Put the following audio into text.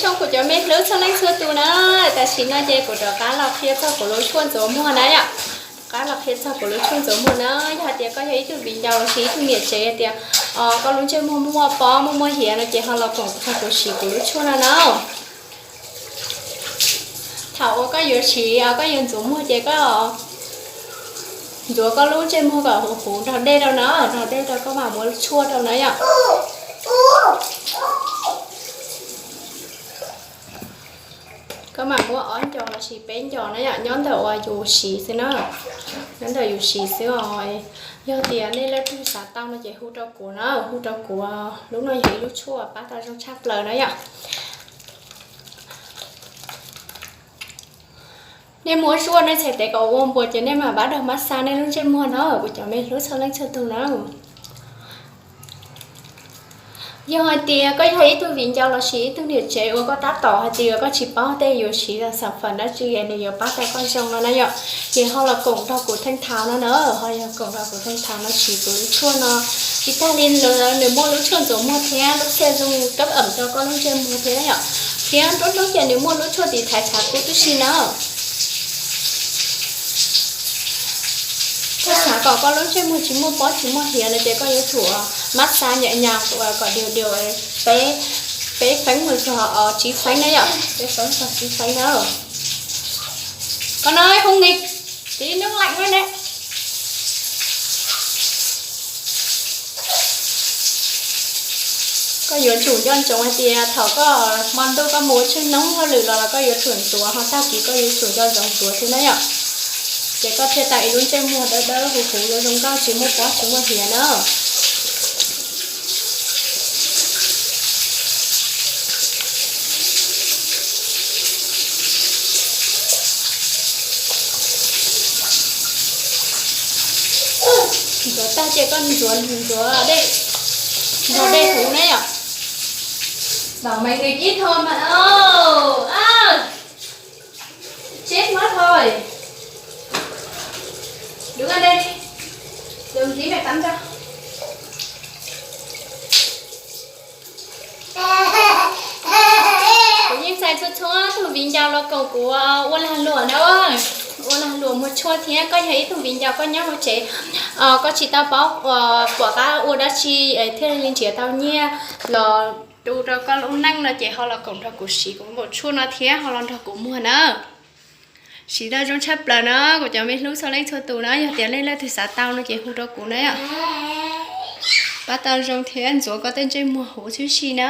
Tshooj kuv cov me hlub txhua leej txhua tus na, tam sim no ces kuv rov qab los qhia txog kuv lub tshuaj ntxuav muag na yom. Rov qab los qhia txog kuv lub tshuaj ntxuav muag na, yog hais tias koj yog ib tug viv ncaus los sis ib tug niam tsev hais tias koj lub ntsej muag muaj pob muaj muaj hiav no ces ho los koom txog kuv siv kuv lub tshuaj no na. Thaum uas koj yuav siv, koj yuav ntxuav muag ces koj ntxuav koj lub ntsej muag kom huv huv nrog dej rau na, nrog dej rau koj mam muab tshuaj rau na yom. Koj mam muab ob ncos los sis peb ncos na yom, nyob ntawm uas yus siv xwb na, nyob ntawm yus siv xwb os. Yog tias nej leej twg xav tau no ces hu rau kuv na, hu rau kuv. Lub no yog ib lub tshuaj pab tau zoo tshaj plaws na yom. Nej muab zuaj nej txhais tes kom ua npuas ces nej mam pab dog mab xa nej lub ntsej muag na, kuv cov me hlub txhua leej txhua tus na. Yog hais tias koj yog ib tug viv ncaus los sis ib tug niam tsev uas koj tab tom hais tias koj tsis paub tej yuav siv xas fam dab tsi nws yuav pab tau koj zoo no na yom, ces ho los koom nrog kuv theej thaum no na, ho yog koom nrog kuv theej thaum no siv kuv lub tshuaj no. Tsis tag li ntawd nws muaj lub tshuaj ntxuav muag thiab lub xia zoo kab am rau koj lub ntsej muag thiab na yom, thiab nruab hnub ces nws muaj lub tshuaj tiv thaiv tshav kub tib si na. Koj xav kom koj lub ntsej muag tsis muaj pob tsis muaj hiav no ces koj yuav tsum mab xa nyam nyam kom diav diav peb, peb feeb mus txog tsib feeb na yom, peb feeb txog tsib feeb na. Koj no hung ni, tiv nub laim ne. Koj yuav tsum nco ntsoov hais tias thaum koj hmo ntuj koj mus ua tsheej noob hauj lwm los los koj yuav tsum ntxuav, ho tag kis koj yuav tsum nco ntsoov ntxuav thiab na yom. Ces koj thiaj tau ib lub ntsej muag dawb dawb huv huv zoo zoo nkauj tsis muaj pob tsis muaj hiav na. Ntxuav tag ces koj ntxuav, ntxuav dej, ntxuav dej huv na yom. Bảo mày nghịch ít thôi mà. Ơ, ơ. Chết mất thôi. Đứng ở đây đi. Rồi tí mẹ tắm cho. Kuv yeej txais txhua txhua tus viv ncaus los koom kuv ua lag luam na. Ua lag luam muag tshuaj thiab koj yog ib tug viv ncaus koj nyob hauv tsev, koj tsis tau paub pom qab ua dab tsi thiaj li nrhiav tau nyiaj los tu rau koj lub neej no ces ho los koom nrog kuv siv kuv npaum tshuaj no thiab ho los nrog kuv muag na. Siv tau zoo tshaj plaws na kuv cov me hlub txhua leej txhua tus na, yog tias nej leej twg xav tau no ces hu rau kuv na yom. Pab tau zoo thiab ntxuav koj tej ntsej muag huv tib si na.